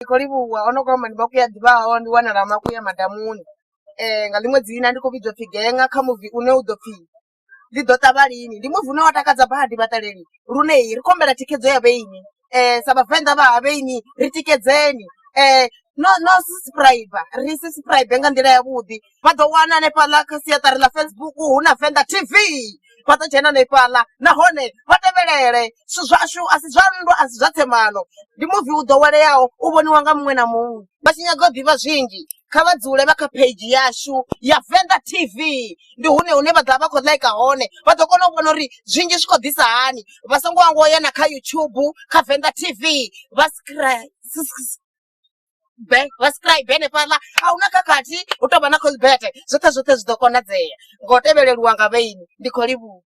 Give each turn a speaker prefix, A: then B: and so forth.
A: Ndi khou livhuwa o no khou amba ndi makuya ḓivhaho ndi wanala makuya madamuni nga ḽiṅwe dzina ndi khou vhidzwa upfhi Genga kha muvi une u ḓo pfhi Ḽi ḓo ṱavha lini, ndi muvi une wa takadza badi vhaṱaleli lune ri khou humbela thikhedzo ya vhoinwi sa vhavenḓa vha ha vhoinwi ri tikedzeni no no subscriber ri subscribe nga nḓila ya vhuḓi vha ḓo wana hanefhaḽa kha siaṱari ḽa Facebook hu na Venḓa TV vha ḓo dzhena hanefhaḽa nahone vha tevhelele zwithu zwashu a si zwa nndwa a si zwa tsemano ndi muvi u ḓoweleaho u vhoniwa nga muṅwe na muṅwe vha tshi nyaga u ḓivha zwinzhi kha vha dzule vha kha page yashu ya Venḓa TV ndi hune hune vha ḓovha vha khou ḽaika hone vha ḓo kona u vhona uri zwinzhi zwi khou ḓisa hani vha songo hangwa u ya na kha YouTube kha Venḓa TV vha be vha scribe hanefhaḽa a huna khakhathi hu tou vha na colbert zwoṱhe zwoṱhe zwi ḓo konadzea ngo tevheleliwa nga vhaini ndi khou livhuwa.